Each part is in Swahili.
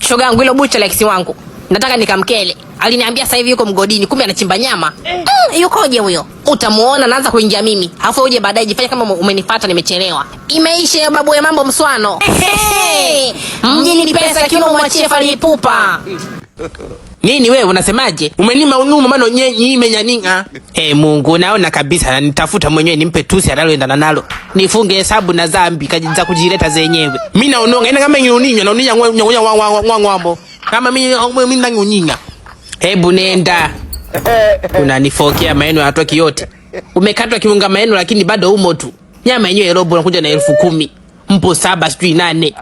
Shoga yangu hilo bucha la ex wangu. Nataka nikamkele. Aliniambia sasa hivi yuko mgodini, kumbe anachimba nyama. Yukoje huyo? Utamuona naanza kuingia mimi. Alafu uje baadaye jifanye kama umenifuata nimechelewa. Imeisha ya babu ya mambo mswano. Hey, mjini pesa kiuno mwachie falipupa. Nini wewe unasemaje? Umenima unuma mano nyenyi imenyaninga. Hey, Mungu naona kabisa nitafuta mwenyewe nimpe tusi analoendana nalo. Nifunge hesabu na zambi za kujileta zenyewe. Mimi naononga ina kama nyuninya na uninya ngwa ngwa ngwa ngwambo. Kama mimi ndanyunyinya. Hebu nenda. Unanifokea maneno hayatoki yote. Umekatwa kiunga maneno lakini bado umo tu. Nyama yenyewe robo unakuja na 10,000. Mpo 7 sijui 8.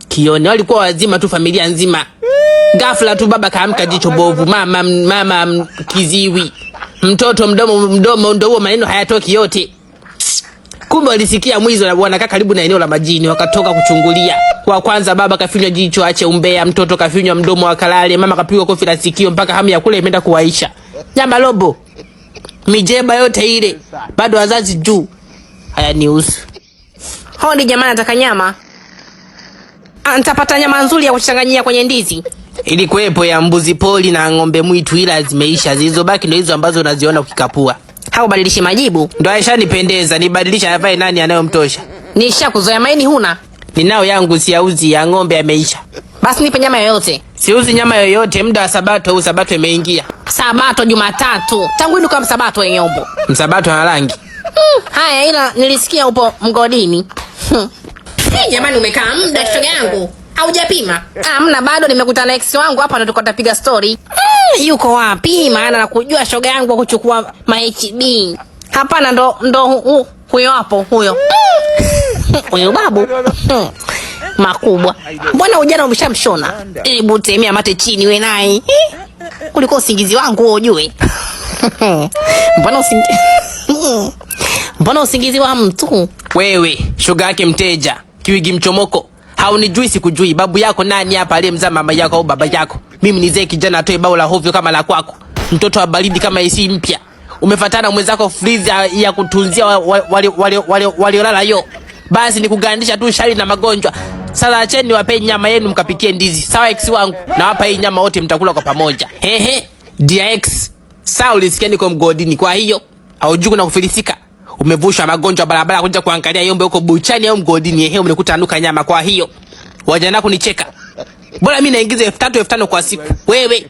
Kione walikuwa wazima tu familia nzima. Ghafla tu baba kaamka jicho bovu, mama kiziwi, mtoto mdomo ndo huo, maneno hayatoki yote. Kumbe walisikia mwizi wanakaa karibu na eneo la majini, wakatoka kuchungulia. Wa kwanza baba kafinywa jicho ache umbea, mtoto kafinywa mdomo akalale, mama kapigwa kofi la sikio mpaka hamu ya kula imeenda kuwaisha. Nyama robo, mijeba yote ile, bado wazazi juu. Haya niusu. Hodi jamani, nataka nyama. Nitapata nyama nzuri ya kuchanganyia kwenye ndizi. Ilikuwepo ya mbuzi poli na ng'ombe mwitu, ila zimeisha. Zilizobaki ndio hizo ambazo unaziona ukikapua. Haubadilishi majibu. Ndo aishanipendeza, nibadilisha avae nani anayomtosha. Nishakuzoea maini huna. Ninao yangu siyauzi, ya ng'ombe yameisha. Basi nipe nyama yoyote. Siuzi nyama yoyote, muda wa sabato huu, sabato imeingia. Sabato Jumatatu. Tangu inuka msabato yenyombo. Msabato ana rangi. Haya, ila nilisikia upo mgodini. Hey, jamani umekaa muda shoga yangu. Haujapima? Hamna bado, nimekutana na ex wangu hapa ndo tulikuwa tunapiga story. Yuko wapi? Maana nakujua shoga yangu wa kuchukua ma HB. Hapana, ndo huyo hapo huyo. Huyo babu. Makubwa. Mbona ujana umeshamshona? Hebu temea mate chini we naye. Kuliko usingizi wangu ujue. Mbona usingizi Mbona usingizi wa mtu? Wewe, shoga yake mteja, kiwigi mchomoko. Haunijui sikujui. Babu yako nani hapa aliyemzaa mama yako au baba yako? Mimi ni zee kijana atoe bao la hovyo kama la kwako. Mtoto wa baridi kama isi mpya. Umefatana mwenzako freezer ya kutunzia waliolala yo. Basi ni kugandisha tu shari na magonjwa. Sasa acheni niwape nyama yenu mkapikie ndizi. Sawa ex wangu? Nawapa hii nyama wote mtakula kwa pamoja. Hehe. Dear ex, sawa ulisikia niko mgodini. Kwa hiyo haujui kuna kufilisika. Umevushwa magonjwa barabara kuja kuangalia yombe huko buchani au mgodini. Ehe, umekuta anuka nyama. Kwa hiyo waja kunicheka. Bora mimi naingiza 3,000 5,000 kwa siku. Wewe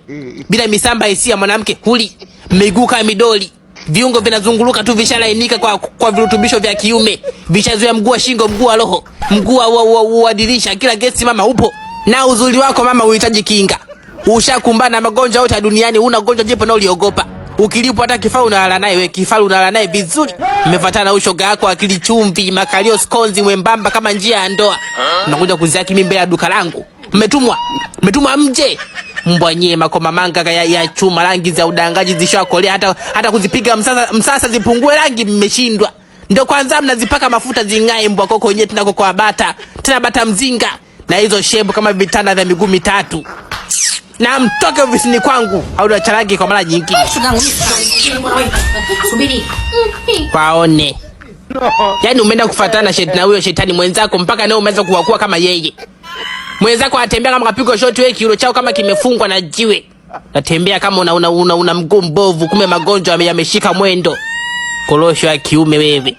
bila misamba hisia mwanamke huli, miguu kama midoli, viungo vinazunguluka tu vishalainika kwa virutubisho vya kiume, vishazoea mguu wa shingo, mguu wa roho, mguu wa dirisha, kila gesi mama upo. Na uzuri wako mama uhitaji kinga. Ushakumbana na magonjwa yote duniani, una ugonjwa jipo na uliogopa. Ukilipwa hata kifaru unalala naye, wewe kifaru unalala naye vizuri. Mmefuatana na ushoga yako akili chumvi, makalio skonzi mwembamba kama njia ya ndoa. Unakuja kuziaki mimi mbele ya duka langu. Mmetumwa. Mmetumwa mje. Mbwa nyie makoma manga ya chuma, rangi za udangaji zishakolea, hata kuzipiga msasa zipungue rangi mmeshindwa. Ndio kwanza mnazipaka mafuta zing'ae mbwa koko wenyewe tena kwa bata. Tena bata mzinga na hizo shebu kama vitanda vya miguu mitatu. Na mtoke ofisini kwangu au niwacharange kwa mara nyingine. Subiri. Waone. Yaani umeenda kufuatana na huyo shetani mwenzako mpaka leo umeanza kuwakua kama yeye. Mwenzako anatembea kama kapigwa shoti, wewe kiuno chao kama kimefungwa na jiwe. Natembea kama una mguu mbovu, kumbe magonjwa yameshika mwendo. Korosho ya kiume wewe.